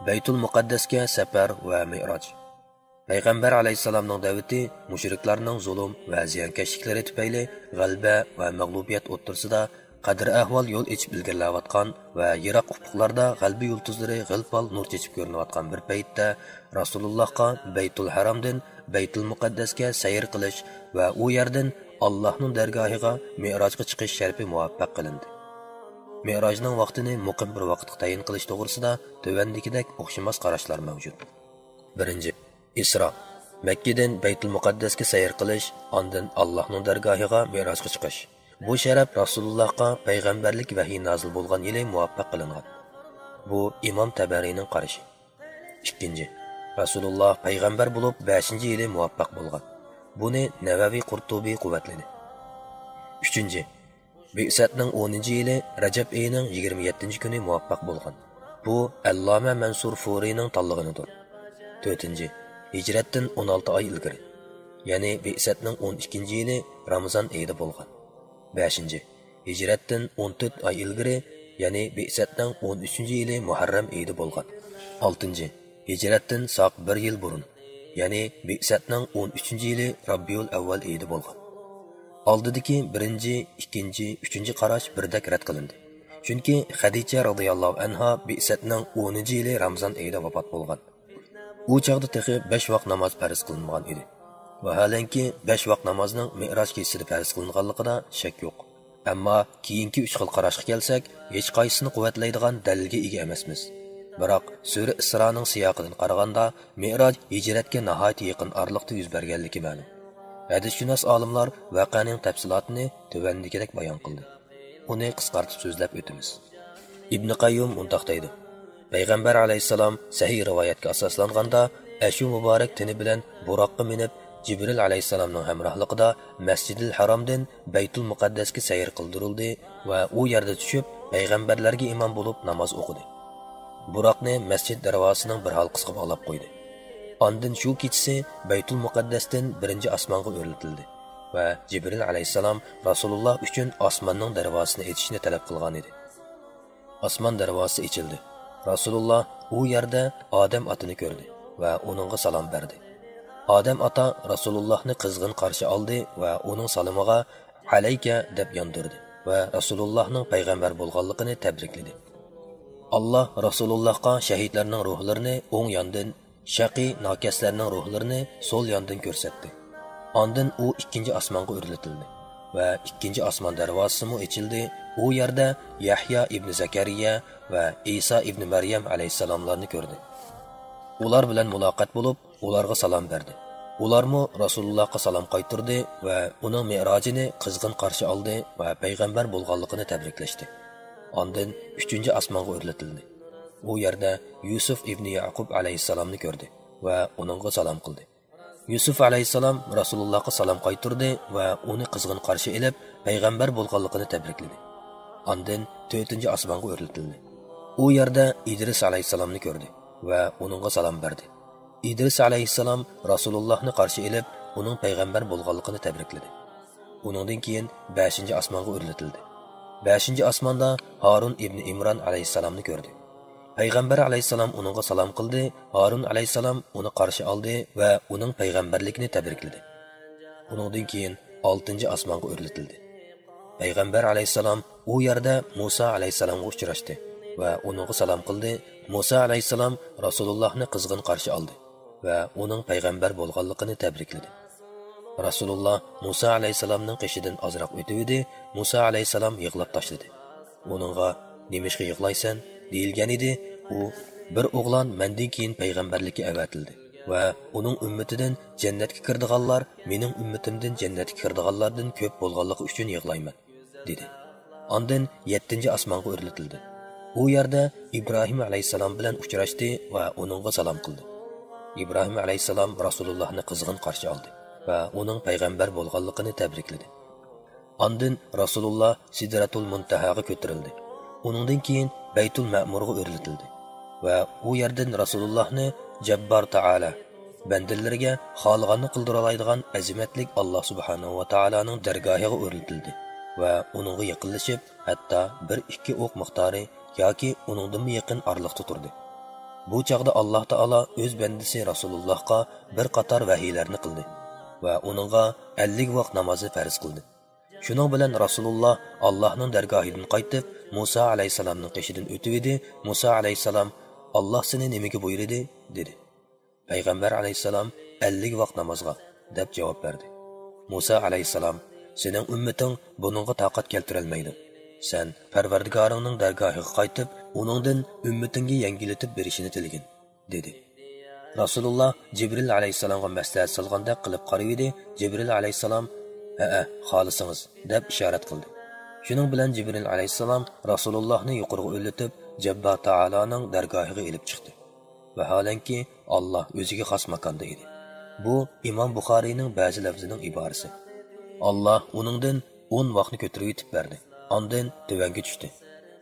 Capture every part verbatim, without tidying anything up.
بەيتۇل مۇقەددەسكە سەپەر ۋە مىئراج. پەيغەمبەر ئەلەيھىسسالامنىڭ دەۋىتى مۇشرىكلارنىڭ زۇلۇم ۋە زىيانكەشلىكلىرى تۈپەيلى غەلىبە ۋە مەغلۇبىيەت ئوتتۇرىسىدا قەدىر-ئەھۋال يول ئېچىپ ئىلگىرىلەۋاتقان ۋە يىراق ئۇپۇقلاردا غەلىبە يۇلتۇزلىرى غىل-پال نۇر چېچىپ كۆرۈنۈۋاتقان بىر پەيتتە، رەسۇلۇللاھقا بەيتۇل ھەرامدىن بەيتۇل مۇقەددەسكە سەير قىلىش ۋە ئۇ يەردىن ئاللاھنىڭ دەرگاھىغا مىئراجغا چىقىش شەرىپى مۇۋەپپەق قىلىندى. مىئراجنىڭ ۋاقتىنى مۇقىم بىر ۋاقىتقا تەيىن قىلىش توغرىسىدا تۆۋەندىكىدەك ئوخشىماس قاراشلار مەۋجۇت. بىرىنچى، ئىسرا. مەككىدىن بەيتۇل مۇقەددەسكە سەير قىلىش، ئاندىن ئاللاھنىڭ دەرگاھىغا مىئراجغا چىقىش. بۇ شەرەپ رەسۇلۇللاھقا پەيغەمبەرلىك ۋەھىي نازىل بولغان يىلى مۇۋەپپەق قىلىنغان. بۇ ئىمام تەبەرىنىڭ قارىشى. ئىككىنچى، رەسۇلۇللا پەيغەمبەر بولۇپ بەشىنچى يىلى مۇۋەپپەق بولغان. بۇنى نەۋەۋى قۇرتۇبى قۇۋۋەتلىدى. ئۈچىنچى، بىئسەتنىڭ ئونىنچى يىلى رەجەب ئېيىنىڭ يىگىرمە يەتتىنچى كۈنى مۇۋەپپەق بولغان. بۇ ئەللامە مەنسۇر فۇرىنىڭ تاللىغىنىدۇر. تۆتىنچى، ھىجرەتتىن ئون ئالتە ئاي ئىلگىرى، يەنى بىئسەتنىڭ ئون ئىككىنچى يىلى رامىزان ئېيىدا بولغان. بەشىنچى، ھىجرەتتىن ئون تۆت ئاي ئىلگىرى، يەنى بىئسەتنىڭ ئون ئۈچىنچى يىلى مۇھەررەم ئېيىدا بولغان. ئالتىنچى، ھىجرەتتىن ساق بىر يىل بۇرۇن، يەنى بىئسەتنىڭ ئون ئۈچىنچى يىلى رابىئۇل ئەۋۋەل ئېيىدا بولغان. ئالدىدىكى بىرىنچى، ئىككىنچى، ئۈچىنچى قاراش بىردەك رەت قىلىندى. چۈنكى خەدىچە رازىياللاھۇ ئەنھا بىئسەتنىڭ ئونىنچى يىلى رامىزان ئېيىدا ۋاپات بولغان. ئۇ چاغدا تېخى بەش ۋاق ناماز پەرز قىلىنمىغان ئىدى. ۋاھالەنكى، بەش ۋاق نامازنىڭ مىئراج كېچىسىدە پەرز قىلىنغانلىقىدا شەك يوق. ئەمما كېيىنكى ئۈچ خىل قاراشقا كەلسەك، ھېچقايسىسىنى قۇۋۋەتلەيدىغان دەلىلگە ئىگە ئەمەسمىز. بىراق، سۈرە ئىسرانىڭ سىياقىدىن قارىغاندا، مىئراج ھىجرەتكە ناھايىتى يېقىن ئارىلىقتا يۈز بەرگەنلىكى مەلۇم. ھەدىسشۇناس ئالىملار ۋەقەنىڭ تەپسىلاتىنى تۆۋەندىكىدەك بايان قىلدى. ئۇنى قىسقارتىپ سۆزلەپ ئۆتىمىز. ئىبنى قەييۇم مۇنداق دەيدۇ: پەيغەمبەر ئەلەيھىسسالام سەھىھ رىۋايەتكە ئاساسلانغاندا، ئەشۇ مۇبارەك تېنى بىلەن بۇراققا مىنىپ، جىبرىل ئەلەيھىسسالامنىڭ ھەمراھلىقىدا مەسجىدىل ھارامدىن بەيتۇل مۇقەددەسكە سەير قىلدۇرۇلدى ۋە ئۇ يەردە چۈشۈپ، پەيغەمبەرلەرگە ئىمام بولۇپ ناماز ئوقۇدى. بۇراقنى مەسچىت دەرۋازىسىنىڭ بىر ھالقىسىغا باغلاپ قويدى. ئاندىن شۇ كېچىسى بەيتۇل مۇقەددەستىن بىرىنچى ئاسمانغا ئۆرلىتىلدى ۋە جىبرىل ئەلەيھىسسالام رەسۇلۇللا ئۈچۈن ئاسماننىڭ دەرۋازىسىنى ئېچىشنى تەلەپ قىلغان ئىدى. ئاسمان دەرۋازىسى ئېچىلدى. رەسۇلۇللا ئۇ يەردە ئادەم ئاتىنى كۆردى ۋە ئۇنىڭغا سالام بەردى. ئادەم ئاتا رەسۇلۇللاھنى قىزغىن قارشى ئالدى ۋە ئۇنىڭ سالىمىغا «ئەلەيكە» دەپ ياندۇردى ۋە رەسۇلۇللاھنىڭ پەيغەمبەر بولغانلىقىنى تەبرىكلىدى. ئاللا رەسۇلۇللاھقا شەھىدلەرنىڭ روھلىرىنى ئوڭ ياندىن، شەقىي ناكەسلەرنىڭ روھلىرىنى سول ياندىن كۆرسەتتى. ئاندىن ئۇ ئىككىنچى ئاسمانغا ئۆرلىتىلدى ۋە ئىككىنچى ئاسمان دەرۋازىسىمۇ ئېچىلدى. ئۇ يەردە يەھيا ئىبنى زەكەرىيە ۋە ئىسا ئىبنى مەريەم ئەلەيھىسسالاملارنى كۆردى. ئۇلار بىلەن مۇلاقات بولۇپ، ئۇلارغا سالام بەردى. ئۇلارمۇ رەسۇلۇللاھقا سالام قايتۇردى ۋە ئۇنىڭ مىئراجىنى قىزغىن قارشى ئالدى ۋە پەيغەمبەر بولغانلىقىنى تەبرىكلەشتى. ئاندىن ئۈچىنچى ئاسمانغا ئۆرلىتىلدى. ئۇ يەردە يۈسۈف ئىبنى يەقۇب ئەلەيھىسسالامنى كۆردى ۋە ئۇنىڭغا سالام قىلدى. يۈسۈف ئەلەيھىسسالام رەسۇلۇللاھقا سالام قايتۇردى ۋە ئۇنى قىزغىن قارشى ئېلىپ، پەيغەمبەر بولغانلىقىنى تەبرىكلىدى. ئاندىن تۆتىنچى ئاسمانغا ئۆرلىتىلدى. ئۇ يەردە ئىدرىس ئەلەيھىسسالامنى كۆردى ۋە ئۇنىڭغا سالام بەردى. ئىدرىس ئەلەيھىسسالام رەسۇلۇللاھنى قارشى ئېلىپ، ئۇنىڭ پەيغەمبەر بولغانلىقىنى تەبرىكلىدى. ئۇنىڭدىن كېيىن بەشىنچى ئاسمانغا ئۆرلىتىلدى. بەشىنچى ئاسماندا ھارۇن ئىبنى ئىمران ئەلەيھىسسالامنى كۆردى. پەيغەمبەر ئەلەيھىسسالام ئۇنىڭغا سالام قىلدى، ھارۇن ئەلەيھىسسالام ئۇنى قارشى ئالدى ۋە ئۇنىڭ پەيغەمبەرلىكىنى تەبرىكلىدى. ئۇنىڭدىن كېيىن ئالتىنچى ئاسمانغا ئۆرلىتىلدى. پەيغەمبەر ئەلەيھىسسالام ئۇ يەردە مۇسا ئەلەيھىسسالامغا ئۇچراشتى ۋە ئۇنىڭغا سالام قىلدى. مۇسا ئەلەيھىسسالام رەسۇلۇللاھنى قىزغىن قارشى ئالدى ۋە ئۇنىڭ پەيغەمبەر بولغانلىقىنى تەبرىكلىدى. رەسۇلۇللا مۇسا ئەلەيھىسسالامنىڭ قېشىدىن ئازراق ئۆتۈۋىدى، مۇسا ئەلەيھىسسالام يىغلاپ تاشلىدى. ئۇنىڭغا «نېمىشقا يىغلايسەن؟» دېيىلگەنىدى، ئۇ: «بىر ئوغلان مەندىن كېيىن پەيغەمبەرلىككە ئەۋەتىلدى ۋە ئۇنىڭ ئۈممىتىدىن جەننەتكە كىرىدىغانلار مېنىڭ ئۈممىتىمدىن جەننەتكە كىرىدىغانلاردىن كۆپ بولغانلىقى ئۈچۈن يىغلايمەن» دېدى. ئاندىن يەتتىنچى ئاسمانغا ئۆرلىتىلدى. ئۇ يەردە ئىبراھىم ئەلەيھىسسالام بىلەن ئۇچراشتى ۋە ئۇنىڭغا سالام قىلدى. ئىبراھىم ئەلەيھىسسالام رەسۇلۇللاھنى قىزغىن قارشى ئالدى ۋە ئۇنىڭ پەيغەمبەر بولغانلىقىنى تەبرىكلىدى. ئاندىن رەسۇلۇللا سىدرەتۇل مۇنتەھاغا كۆتۈرۈلدى. ئۇنىڭدىن كېيىن بەيتۇل مەمۇرغا ئۆرلىتىلدى ۋە ئۇ يەردىن رەسۇلۇللاھنى جەببار تائالا، بەندىلىرىگە خالىغاننى قىلدۇرالايدىغان ئەزىمەتلىك ئاللا سۇبھانەھۇ ۋە تائالانىڭ دەرگاھىغا ئۆرلىتىلدى ۋە ئۇنىڭغا يېقىنلىشىپ، ھەتتا بىر ئىككى ئوق مىقدارى ياكى ئۇنىڭدىنمۇ يېقىن ئارىلىقتا تۇردى. بۇ چاغدا ئاللاھ تائالا ئۆز بەندىسى رەسۇلۇللاھقا بىر قاتار ۋەھىيلەرنى قىلدى ۋە ئۇنىڭغا ئەللىك ۋاق نامازنى پەرز قىلدى. شۇنىڭ بىلەن رەسۇلۇللاھ ئاللاھنىڭ دەرگاھىدىن قايتىپ، مۇسا ئەلەيھىسسالامنىڭ قېشىدىن ئۆتۈۋىدى. مۇسا ئەلەيھىسسالام، «ئاللاھ سېنى نېمىگە بۇيرۇدى؟» دېدى. پەيغەمبەر ئەلەيھىسسالام، «ئەللىك ۋاق نامازغا» دەپ جاۋاب بەردى. مۇسا ئەلەيھىسسالام، «سېنىڭ ئۈممىتىڭ بۇنىڭغا تاقەت كەلتۈرەلمەيدۇ. سەن پەرۋەردىگارىڭنىڭ دەرگاھىغا قايتىپ، ئۇنىڭدىن ئۈممىتىڭگە يەڭگىللىتىپ بېرىشىنى تىلىگىن» دېدى. رەسۇلۇللاھ جىبرىل ئەلەيھىسسالامغا مەسلىھەت سالغاندەك قىلىپ قارىۋىدى. جىبرىل ئەلەيھىسسالام، «ھەئە، خالىسىڭىز» دەپ ئىشارەت قىلدى. شۇنىڭ بىلەن جىبرىل ئەلەيھىسسالام رەسۇلۇللاھنى يۇقىرىغا ئۆرلىتىپ، جەببار تائالانىڭ دەرگاھىغا ئېلىپ چىقتى. ۋەھالەنكى، ئاللاھ ئۆزىگە خاس ماكاندا ئىدى. بۇ ئىمام بۇخارىينىڭ بەزى لەۋزىنىڭ ئىبارىسى. ئاللاھ ئۇنىڭدىن ئون ۋاقنى كۆتۈرۈۋېتىپ بەردى. ئاندىن تۆۋەنگە چۈشتى.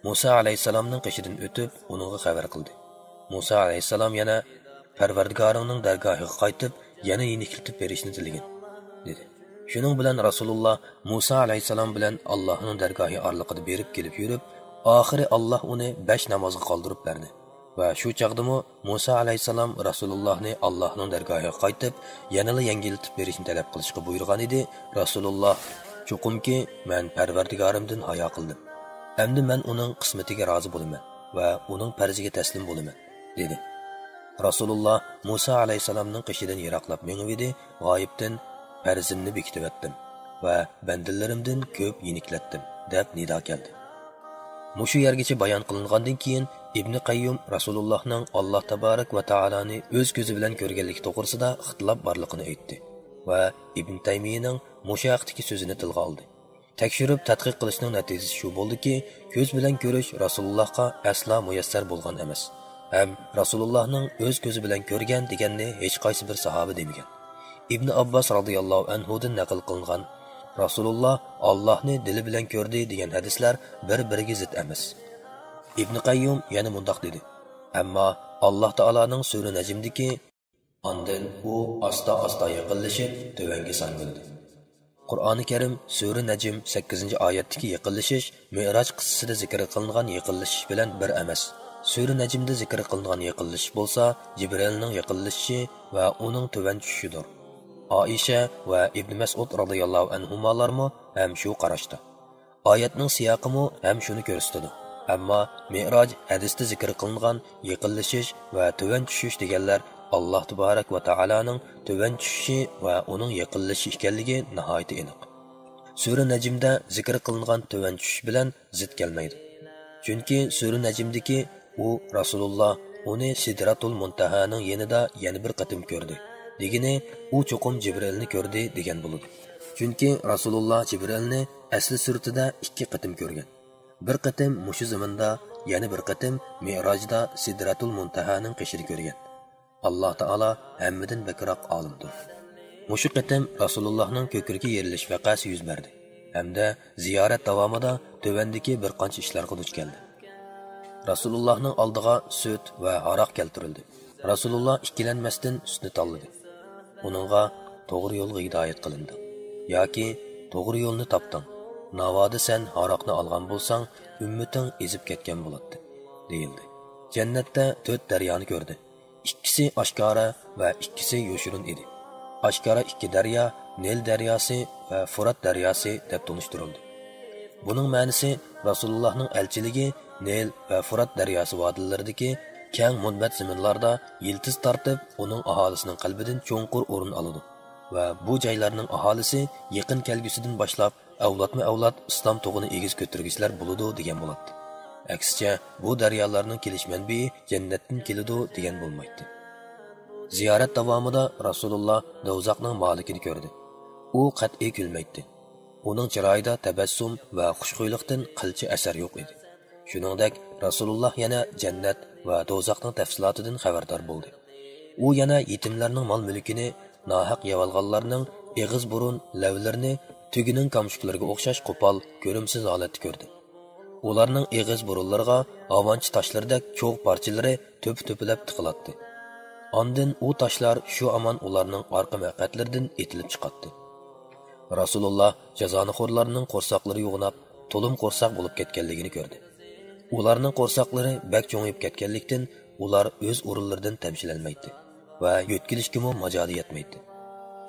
مۇسا ئەلەيھىسسالامنىڭ قېشىدىن ئۆتۈپ، ئۇنىڭغا خەۋەر قىلدى. مۇسا ئەلەيھىسسالام يەنە، «پەرۋەردىگارىڭنىڭ دەرگاھىغا قايتىپ، يەنە يېنىكلىتىپ بېرىشنى تىلىگىن» دېدى. شۇنىڭ بىلەن رەسۇلۇللاھ مۇسا ئەلەيھىسسالام بىلەن ئاللاھنىڭ دەرگاھى ئارىلىقىدا بېرىپ كېلىپ يۈرۈپ، ئاخىرى ئاللاھ ئۇنى بەش نامازغا قالدۇرۇپ بەردى. ۋە شۇ چاغدىمۇ مۇسا ئەلەيھىسسالام رەسۇلۇللاھنى ئاللاھنىڭ دەرگاھىغا قايتىپ، يەنىلا يەڭگىللىتىپ بېرىشنى تەلەپ قىلىشقا بۇيرۇغان ئىدى. رەسۇلۇللاھ، «چوقۇمكى، مەن پەرۋەردىگارىمدىن ھايا قىلدىم. ئەمدى مەن ئۇنىڭ قىسمىتىگە رازى بولىمەن ۋە ئۇنىڭ پەرزىگە تەسلىم بولىمەن» دېدى. رەسۇلۇللاھ مۇسا ئەلەيھىسسالامنىڭ قېشىدىن يىراقلاپ مېڭىۋىدى، غايىبتىن، «پەرزىمنى بېكىتىۋەتتىم ۋە بەندىلىرىمدىن كۆپ يېنىكلەتتىم» دەپ نىدا كەلدى. مۇشۇ يەرگىچە بايان قىلىنغاندىن كېيىن، ئىبنى قەييۇم رەسۇلۇللاھنىڭ ئاللاھ تابارەك ۋە تائالانى ئۆز كۆزى بىلەن كۆرگەنلىكى توغرىسىدا ئىختىلاپ بارلىقىنى ئېيتتى ۋە ئىبن تەيمىيەنىڭ مۇشۇ ھەقتىكى سۆزىنى تىلغا ئالدى. تەكشۈرۈپ تەتقىق قىلىشنىڭ نەتىجىسى شۇ بولدىكى، كۆز بىلەن كۆرۈش رەسۇلۇللاھقا ئەسلا مۇيەسسەر بولغان ئەمەس ھەم رەسۇلۇللاھنىڭ ئۆز كۆزى بىلەن كۆرگەن دېگەننى ھېچقايسى بىر ساھابە دېمىگەن. ئىبنى ئابباس رازىياللاھۇ ئەنھۇدىن نەقىل قىلىنغان «رەسۇلۇللاھ ئاللاھنى دىلى بىلەن كۆردى» دېگەن ھەدىسلەر بىر-بىرىگە زىت ئەمەس. ئىبنى قەييۇم يەنە مۇنداق دېدى، «ئەمما ئاللاھ تائالانىڭ سۈرە نەجمدىكى، ئاندىن ئۇ ئاستا-ئاستا يېقىنلىشىپ، تۆۋەنگە ساڭگىلىدى.» قۇرئانى كەرىم سۈرە نەجم سەككىزىنچى ئايەتتىكى يېقىنلىشىش مىئراج قىسسىسىدە زىكىر قىلىنغان يېقىنلىشىش بىلەن بىر ئەمەس. سۈرە نەجمدە زىكىر قىلىنغان يېقىنلىشىش بولسا جىبرىئىلنىڭ يېقىنلىشىشى ۋە ئۇنىڭ تۆۋەن چۈشۈشىدۇر. ئائىشە ۋە ئىبنى مەسئۇد رازىياللاھۇ ئەنھۇمالارمۇ ھەم شۇ قاراشتا. ئايەتنىڭ سىياقىمۇ ھەم شۇنى كۆرسىتىدۇ. ئەمما مىئراج ھەدىستە زىكىر قىلىنغان يېقىنلىشىش ۋە تۆۋەن چۈشۈش دېگەنلەر ئاللاھ تابارەك ۋە تائالانىڭ تۆۋەن چۈشۈشى ۋە ئۇنىڭ يېقىنلىشىشى ئىكەنلىكى ناھايىتى ئېنىق. سۈرە نەجمدە زىكىر قىلىنغان تۆۋەن چۈشۈش بىلەن زىت كەلمەيدۇ. چۈنكى سۈرە نەجمدىكى «ئۇ، رەسۇلۇللاھ، ئۇنى سىدراتۇل مۇنتەھانىڭ يېنىدا يەنە بىر قېتىم كۆردى» دېگىنى، «ئۇ چوقۇم جىبرىئىلنى كۆردى» دېگەن بولىدۇ. چۈنكى رەسۇلۇللاھ جىبرىئىلنى ئەسلى سۈرىتىدە ئىككى قېتىم كۆرگەن. بىر قېتىم مۇشۇ زېمىندا، يەنە بىر قېتىم مىئراجدا سىدراتۇل مۇنتەھانىڭ قېشىدا كۆرگەن. ئاللاھ تائالا ھەممىدىن بەكرەك ئالىمدۇر. مۇشۇ قېتىم رەسۇلۇللاھنىڭ كۆكرىكى يېرىلىش ۋەقەسى يۈز بەردى ھەمدە زىيارەت داۋامىدا تۆۋەندىكى بىر قانچە ئىشلارغا دۇچ كەلدى. رەسۇلۇللاھنىڭ ئالدىغا سۈت ۋە ھاراق كەلتۈرۈلدى. رەسۇلۇللاھ ئىككىلەنمەستىن سۈتنى تاللىدى. ئۇنىڭغا، «توغرا يولغا ھىدايەت قىلىندىڭ» ياكى «توغرا يولنى تاپتىڭ، ناۋادا سەن ھاراقنى ئالغان بولساڭ، ئۈممىتىڭ ئېزىپ كەتكەن بولاتتى» دېيىلدى. جەننەتتە تۆت دەريانى كۆردى. ئىككىسى ئاشكارا ۋە ئىككىسى يوشۇرۇن ئىدى. ئاشكارا ئىككى دەريا، نىل دەرياسى ۋە فۇرات دەرياسى دەپ تونۇشتۇرۇلدى. بۇنىڭ مەنىسى، رەسۇلۇللاھنىڭ ئەلچىلىكى نىل ۋە فۇرات دەرياسى ۋادىلىرىدىكى كەڭ مۇنبەت زېمىنلاردا يىلتىز تارتىپ، ئۇنىڭ ئاھالىسىنىڭ قەلبىدىن چوڭقۇر ئورۇن ئالىدۇ ۋە بۇ جايلارنىڭ ئاھالىسى يېقىن كەلگۈسىدىن باشلاپ ئەۋلادمۇ ئەۋلاد ئىسلام تۇغىنى ئېگىز كۆتۈرگۈچىلەر بولىدۇ دېگەن بولاتتى. ئەكسىچە، بۇ دەريالارنىڭ كېلىش مەنبىيى جەننەتتىن كېلىدۇ دېگەن بولمايتتى. زىيارەت داۋامىدا رەسۇلۇللا دوزاخنىڭ مالىكىنى كۆردى. ئۇ قەتئىي كۈلمەيتتى. ئۇنىڭ چىرايىدا تەبەسسۇم ۋە خۇشخۇيلۇقتىن قىلچە ئەسەر يوق ئىدى. شۇنىڭدەك، رەسۇلۇللا يەنە جەننەت ۋە دوزاخنىڭ تەپسىلاتىدىن خەۋەردار بولدى. ئۇ يەنە يېتىملەرنىڭ مال-مۈلكىنى، ناھەق يەۋالغانلارنىڭ ئېغىز-بۇرۇن، لەۋلىرىنى تۆگىنىڭ كامچۇكلىرىغا ئوخشاش قوپال، كۆرۈمسىز ھالەتتە كۆردى. ئۇلارنىڭ ئېغىز-بۇرۇنلىرىغا ھاۋانچا تاشلىرىدەك چوغ پارچىلىرى تۆپە-تۆپىلەپ تىقىلاتتى. ئاندىن ئۇ تاشلار شۇ ھامان ئۇلارنىڭ ئارقا مەقئەتلىرىدىن ئېتىلىپ چىقاتتى. رەسۇلۇللا جازانىخورلارنىڭ قورساقلىرى يوغىناپ، تولۇم قورساق بولۇپ كەتكەنلىكىنى كۆردى. ئۇلارنىڭ قورساقلىرى بەك چوڭىيىپ كەتكەنلىكتىن، ئۇلار ئۆز ئورۇنلىرىدىن تەمشىلەلمەيتتى ۋە يۆتكىلىشكىمۇ ماجالى يەتمەيتتى.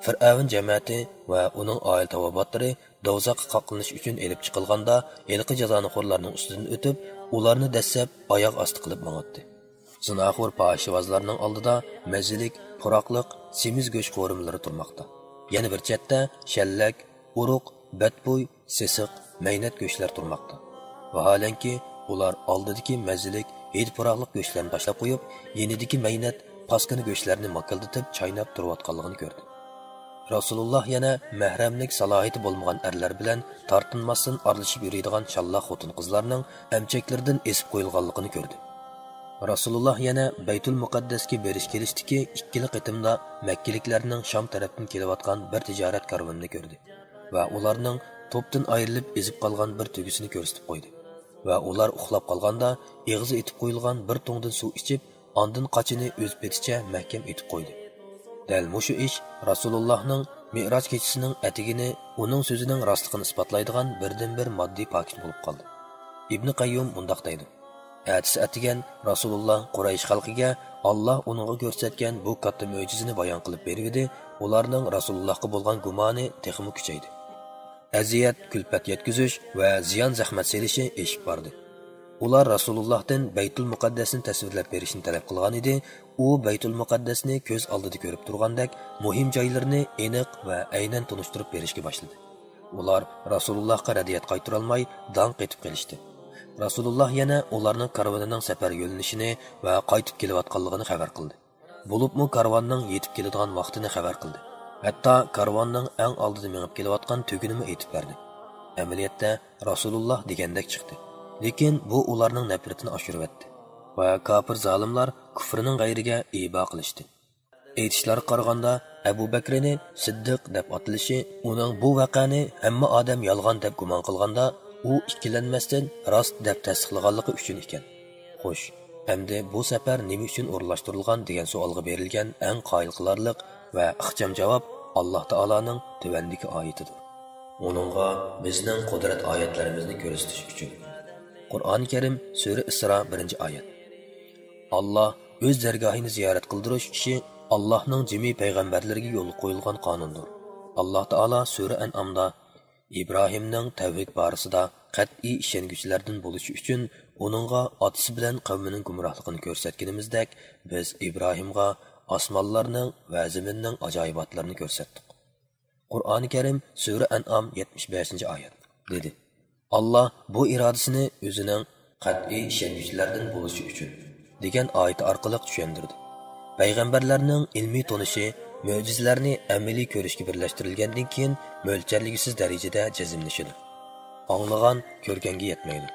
فىرئەۋن جەمەتى ۋە ئۇنىڭ ئائىلە تاۋابىئاتلىرى دوزاخقا قاقلىنىش ئۈچۈن ئېلىپ چىقىلغاندا، ھېلىقى جازانىخورلارنىڭ ئۈستىدىن ئۆتۈپ، ئۇلارنى دەسسەپ ئاياغ ئاستى قىلىپ ماڭاتتى. زىناخور پاھىشىۋازلارنىڭ ئالدىدا مەززىلىك، پۇراقلىق، سېمىز گۆش قورۇمىلىرى تۇرماقتا. يەنە بىر چەتتە شەللەك، ئۇرۇق، بەتبۇي، سېسىق، مەينەت گۆشلەر تۇرماقتا. ۋاھالەنكى، ئۇلار ئالدىدىكى مەززىلىك، ھىدى پۇراقلىق گۆشلەرنى تاشلاپ قويۇپ، يېنىدىكى مەينەت، پاسكىنا گۆشلەرنى ماكىلدىتىپ چايناپ تۇرۇۋاتقانلىقىنى كۆردى. رەسۇلۇللا يەنە مەھرەملىك سالاھىيىتى بولمىغان ئەرلەر بىلەن تارتىنماستىن ئارىلىشىپ يۈرىدىغان شاللاق خوتۇن-قىزلارنىڭ ئەمچەكلىرىدىن ئېسىپ قويۇلغانلىقىنى كۆردى. رەسۇلۇللا يەنە بەيتۇل مۇقەددەسكە بېرىش-كېلىشتىكى ئىككىلا قېتىمدا مەككىلىكلەرنىڭ شام تەرەپتىن كېلىۋاتقان بىر تىجارەت كارۋىنىنى كۆردى ۋە ئۇلارنىڭ توپتىن ئايرىلىپ ئېزىپ قالغان بىر تۆگىسىنى كۆرسىتىپ قويدى ۋە ئۇلار ئۇخلاپ قالغاندا ئېغىزى ئېتىپ قويۇلغان بىر تۇڭدىن سۇ ئىچىپ، ئاندىن قاچىنى ئۆز پېتىچە مەھكەم ئېتىپ قويدى. دەل مۇشۇ ئىش رەسۇلۇللاھنىڭ مىئراج كېچىسىنىڭ ئەتىگىنى ئۇنىڭ سۆزىنىڭ راستلىقىنى ئىسپاتلايدىغان بىردىنبىر ماددىي پاكىت بولۇپ قالدى. ئىبنى قەييۇم مۇنداق دەيدۇ: ئەتىسى ئەتىگەن رەسۇلۇللا قۇرەيش خەلقىگە ئاللا ئۇنىڭغا كۆرسەتكەن بۇ كاتتا مۆجىزىنى بايان قىلىپ بېرىۋىدى، ئۇلارنىڭ رەسۇلۇللاھقا بولغان گۇمانى تېخىمۇ كۈچەيدى. ئەزىيەت، كۈلپەت يەتكۈزۈش ۋە زىيان-زەخمەت سېلىشى ئېشىپ باردى. ئۇلار رەسۇلۇللاھتىن بەيتۇل مۇقەددەسنى تەسۋىرلەپ بېرىشنى تەلەپ قىلغان ئىدى، ئۇ بەيتۇل مۇقەددەسنى كۆز ئالدىدا كۆرۈپ تۇرغاندەك، مۇھىم جايلىرىنى ئېنىق ۋە ئەينەن تونۇشتۇرۇپ بېرىشكە باشلىدى. ئۇلار رەسۇلۇللاھقا رەددىيەت قايتۇرالماي، داڭ قېتىپ قېلىشتى. رەسۇلۇللاھ يەنە ئۇلارنىڭ كارۋىنىنىڭ سەپەر يۆنىلىشىنى ۋە قايتىپ كېلىۋاتقانلىقىنى خەۋەر قىلدى. بولۇپمۇ كارۋاننىڭ يېتىپ كېلىدىغان ۋاقتىنى خەۋەر قىلدى. ھەتتا كارۋاننىڭ ئەڭ ئالدىدا مېڭىپ كېلىۋاتقان تۆگىنىمۇ ئېيتىپ بەردى. ئەمەلىيەتتە رەسۇلۇللاھ دېگەندەك چىقتى. لېكىن بۇ ئۇلارنىڭ نەپرىتىنى ئاشۇرۇۋەتتى ۋە كاپىر زالىملار كۇفرىنىڭ غەيرىگە ئىبا قىلىشتى. ئېيتىشلارغا قارىغاندا، ئەبۇ بەكرىنى سىددىق دەپ ئاتىلىشى، ئۇنىڭ بۇ ۋەقەنى ھەممە ئادەم يالغان دەپ گۇمان قىلغاندا، ئۇ ئىككىلەنمەستىن راست دەپ تەستىقلىغانلىقى ئۈچۈن ئىكەن. خوش، ئەمدى بۇ سەپەر نېمە ئۈچۈن ئورۇنلاشتۇرۇلغان دېگەن سوئالغا بېرىلگەن ئەڭ قايىل قىلارلىق ۋە ئىخچام جاۋاب ئاللاھ تائالانىڭ تۆۋەندىكى ئايىتىدۇر. ئۇنىڭغا بىزنىڭ قۇدرەت ئايەتلىرىمىزنى كۆرسىتىش ئۈچۈن. قۇرئانى كەرىم، سۈرە ئىسرا، بىرىنچى ئايەت. ئاللاھ ئۆز دەرگاھىنى زىيارەت قىلدۇرۇش ئىشى ئاللاھنىڭ جىمى پەيغەمبەرلىرىگە يولغا قويۇلغان قانۇندۇر. ئاللاھ تائالا سۈرە ئەنئامدا ئىبراھىمنىڭ تەۋھىد بارىسىدا قەتئىي ئىشەنگۈچىلەردىن بولۇشى ئۈچۈن ئۇنىڭغا ئاتىسى بىلەن قەۋمىنىڭ گۇمراھلىقىنى كۆرسەتكىنىمىزدەك، بىز ئىبراھىمغا ئاسمانلارنىڭ ۋە زېمىننىڭ ئاجايىباتلىرىنى كۆرسەتتۇق. قۇرئانى كەرىم، سۈرە ئەنئام، يەتمىش بەشىنچى ئايەت، دېدى. ئاللاھ بۇ ئىرادىسىنى ئۆزىنىڭ قەتئىي ئىشەنگۈچىلەردىن بولۇشى ئۈچۈن دېگەن ئايىتى ئارقىلىق چۈشەندۈردى. پەيغەمبەرلەرنىڭ ئىلمىي تونۇشى مۆجىزىلەرنى ئەمەلىي كۆرۈشكە بىرلەشتۈرۈلگەندىن كېيىن مۆلچەرلىگۈسىز دەرىجىدە جەزملىشىدۇ. ئاڭلىغان، كۆرگەنگە يەتمەيدۇ.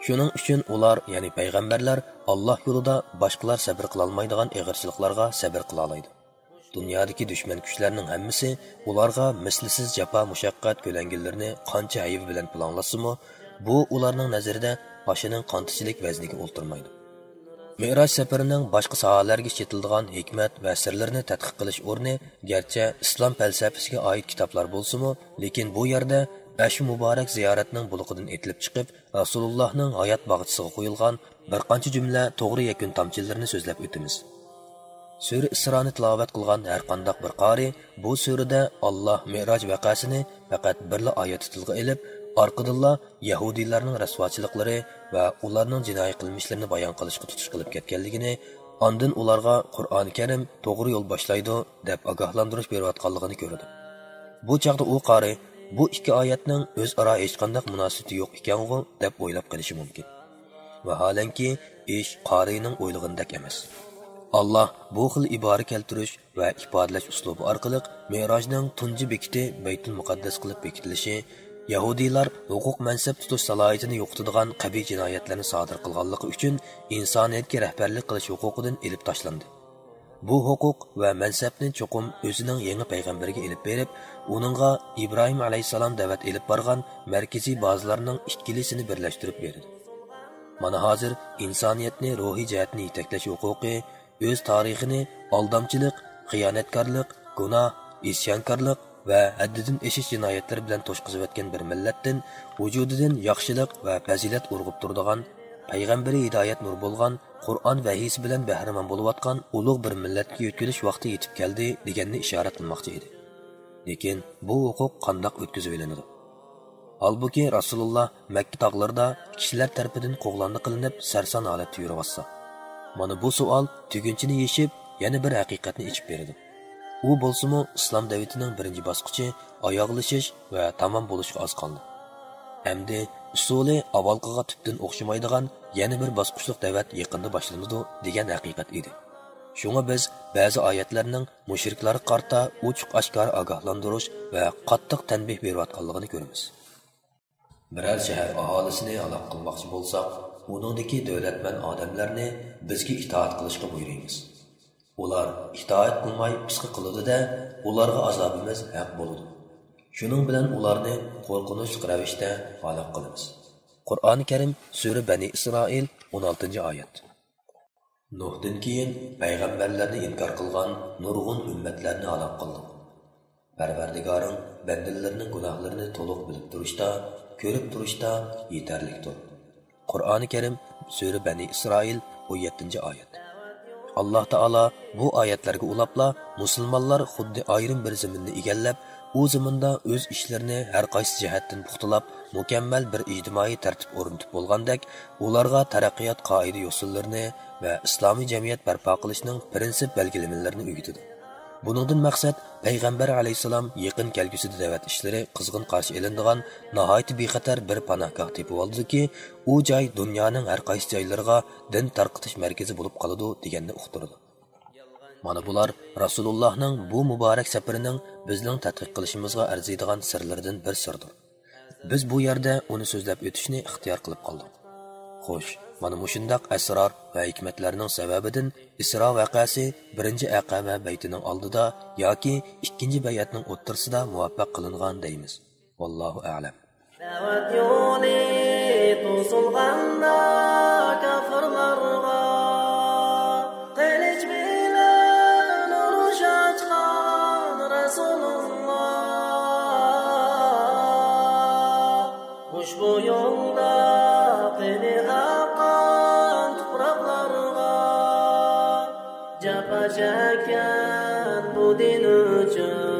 شۇنىڭ ئۈچۈن ئۇلار، يەنى پەيغەمبەرلەر، ئاللاھ يولىدا باشقىلار سەبرى قىلالمايدىغان ئېغىرچىلىقلارغا سەبرى قىلالايدۇ. دۇنيادىكى دۈشمەن كۈچلەرنىڭ ھەممىسى ئۇلارغا مىسلىسىز جاپا-مۇشەققەت كۆلەڭگىلىرىنى قانچە ھەيۋە بىلەن پىلانلاتسىمۇ، بۇ ئۇلارنىڭ نەزىرىدە پاشىنىڭ قانتىچىلىك ۋەزنىگە ئولتۇرمايدۇ. مىئراج سەپىرىنىڭ باشقا ساھەلەرگە ئىشلىتىلىدىغان ھېكمەت ۋە سىرلىرىنى تەتقىق قىلىش ئورنى گەرچە ئىسلام پەلسەپىسىگە ئائىت كىتابلار بولسىمۇ، لېكىن بۇ يەردە ئەشۇ مۇبارەك زىيارەتنىڭ بۇلىقىدىن ئېتىلىپ چىقىپ، رەسۇلۇللاھنىڭ ھايات باغچىسىغا قويۇلغان بىر قانچە جۈملە توغرا يەكۈن تامچىلىرىنى سۆزلەپ ئۆتىمىز. سۈرە ئىسرانى تىلاۋەت قىلغان ھەر قانداق بىر قارى بۇ سۈرىدە ئاللاھ مىئراج ۋەقەسىنى پەقەت بىرلا ئايەتتە تىلغا ئېلىپ، ئارقىدىنلا يەھۇدىيلارنىڭ رەسۋاچىلىقلىرى ۋە ئۇلارنىڭ جىنايى قىلمىشلىرىنى بايان قىلىشقا تۇتۇش قىلىپ كەتكەنلىكىنى، ئاندىن ئۇلارغا قۇرئانى كەرىم توغرا يول باشلايدۇ دەپ ئاگاھلاندۇرۇش بېرىۋاتقانلىقىنى كۆرىدۇ. بۇ چاغدا ئۇ قارى بۇ ئىككى ئايەتنىڭ ئۆزئارا ھېچقانداق مۇناسىۋىتى يوق ئىكەنغۇ دەپ ئويلاپ قېلىشى مۇمكىن. ۋاھالەنكى، ئىش قارىينىڭ ئويلىغىنىدەك ئەمەس. ئاللاھ بۇ خىل ئىبارە كەلتۈرۈش ۋە ئىپادىلەش ئۇسلۇبى ئارقىلىق مىئراجنىڭ تۇنجى بېكىتى بەيتۇل مۇقەددەس قىلىپ بېكىتىلىشى، يەھۇدىيلار ھوقۇق مەنسەپ تۇتۇش سالاھىيىتىنى يوقىتىدىغان قەبىھ جىنايەتلەرنى سادىر قىلغانلىقى ئۈچۈن ئىنسانىيەتكە رەھبەرلىك قىلىش ھوقۇقىدىن ئېلىپ تاشلاندى. بۇ ھوقۇق ۋە مەنسەپنى چوقۇم ئۆزىنىڭ يېڭى پەيغەمبىرىگە ئېلىپ بېرىپ، ئۇنىڭغا ئىبراھىم ئەلەيھىسسالام دەۋەت ئېلىپ بارغان مەركىزىي بازىلارنىڭ ئىككىلىسىنى بىرلەشتۈرۈپ بېرىدۇ. مانا ھازىر ئىنسانىيەتنى روھىي جەھەتتىن يېتەكلەش ھوقۇقى، ئۆز تارىخىنى ئالدامچىلىق، خىيانەتكارلىق، گۇناھ، ئىسيانكارلىق ۋە ھەددىدىن ئېشىش جىنايەتلىرى بىلەن توشقۇزۇۋەتكەن بىر مىللەتتىن ۋۇجۇدىدىن ياخشىلىق ۋە پەزىلەت ئۇرغۇپ تۇرىدىغان، پەيغەمبىرى ھىدايەت نۇرى بولغان قۇرئان ۋەھىيسى بىلەن بەھرىمەن بولۇۋاتقان ئۇلۇغ بىر مىللەتكە يۆتكىلىش ۋاقتى يېتىپ كەلدى دېگەننى ئىشارەت قىلماقچى ئىدى. لېكىن بۇ ھوقۇق قانداق ئۆتكۈزۈۋېلىنىدۇ؟ ھالبۇكى، رەسۇلۇللا مەككە تاغلىرىدا كىشىلەر تەرىپىدىن قوغلاندى قىلىنىپ، سەرسان ھالەتتە يۈرۈۋاتسا. مانا بۇ سوئال تۈگۈنچىنى يېشىپ، يەنە بىر ھەقىقەتنى ئېچىپ بېرىدۇ. ئۇ بولسىمۇ ئىسلام دەۋىتىنىڭ بىرىنچى باسقۇچى ئاياغلىشىش ۋە تامام بولۇشقا ئاز قالدى. ئەمدى ئۇسۇلى ئاۋۋالقىغا تۈپتىن ئوخشىمايدىغان يەنە بىر باسقۇچلۇق دەۋەت يېقىندا باشلىنىدۇ دېگەن ھەقىقەت ئىدى. شۇڭا بىز بەزى ئايەتلەرنىڭ مۇشرىكلارغا قارىتا ئوچۇق-ئاشكارا ئاگاھلاندۇرۇش ۋە قاتتىق تەنبىھ بېرىۋاتقانلىقىنى كۆرىمىز. بىرەر شەھەر ئاھالىسىنى ھالاك قىلماقچى بولساق، ئۇنىڭدىكى دۆلەتمەن ئادەملەرنى بىزگە ئىتائەت قىلىشقا بۇيرۇيمىز. ئۇلار ئىتائەت قىلماي پىسقا قىلىدۇ-دە، ئۇلارغا ئازابىمىز ھەق بولىدۇ. شۇنىڭ بىلەن ئۇلارنى قورقۇنچلۇق رەۋىشتە ھالاك قىلىمىز. قۇرئانى كەرىم، سۈرە بەنى ئىسرائىل، ئون ئالتىنچى ئايەت. نۇھتىن كېيىن پەيغەمبەرلەرنى ئىنكار قىلغان نۇرغۇن ئۈممەتلەرنى ھالاك قىلدۇق. پەرۋەردىگارىڭ بەندىلىرىنىڭ گۇناھلىرىنى تولۇق بىلىپ تۇرۇشتا، كۆرۈپ تۇرۇشتا يېتەرلىكتۇر. قۇرئانى كەرىم، سۈرە بەنى ئىسرائىل، ئون يەتتىنچى ئايەت. ئاللاھ تائالا بۇ ئايەتلەرگە ئۇلاپلا، مۇسۇلمانلار خۇددى ئايرىم بىر زېمىننى ئىگىلەپ، ئۇ زېمىندا ئۆز ئىشلىرىنى ھەر قايسى جەھەتتىن پۇختىلاپ، مۇكەممەل بىر ئىجتىمائىي تەرتىپ ئورنىتىپ بولغاندەك، ئۇلارغا تەرەققىيات قائىدە-يوسۇنلىرىنى ۋە ئىسلامىي جەمئىيەت بەرپا قىلىشنىڭ پىرىنسىپ بەلگىلىمىلىرىنى ئۆگىتىدۇ. بۇنىڭدىن مەقسەت، پەيغەمبەر ئەلەيھىسسالام يېقىن كەلگۈسىدە دەۋەت ئىشلىرى قىزغىن قارشى ئېلىنىدىغان ناھايىتى بىخەتەر بىر پاناھگاھ تېپىۋالىدۇكى، ئۇ جاي دۇنيانىڭ ھەر قايسى جايلىرىغا دىن تارقىتىش مەركىزى بولۇپ قالىدۇ دېگەننى ئۇقتۇرىدۇ. مانا بۇلار رەسۇلۇللاھنىڭ بۇ مۇبارەك سەپىرىنىڭ بىزنىڭ تەتقىق قىلىشىمىزغا ئەرزىيدىغان سىرلىرىدىن بىر سىردۇر. بىز بۇ يەردە ئۇنى سۆزلەپ ئۆتۈشنى ئىختىيار قىلىپ قالدۇق. خوش، مانا مۇشۇنداق ئەسرار ۋە ھېكمەتلەرنىڭ سەۋەبىدىن ئىسرا ۋەقەسى بىرىنچى ئەقەبە بەيتىنىڭ ئالدىدا ياكى ئىككىنچى بەيئەتنىڭ ئوتتۇرىسىدا مۇۋەپپەق قىلىنغان دەيمىز. ۋاللاھۇ ئەلەم. دەۋەت يولى توسۇلغاندا كاپىرلارغا، قىلىچ بىلەن ئۇرۇش ئاچقان رەسۇلۇللا. ئۇشبۇ يولدا قېنى ئاققان تۇپراقلارغا، جاپا چەككەن بۇ دىن ئۈچۈن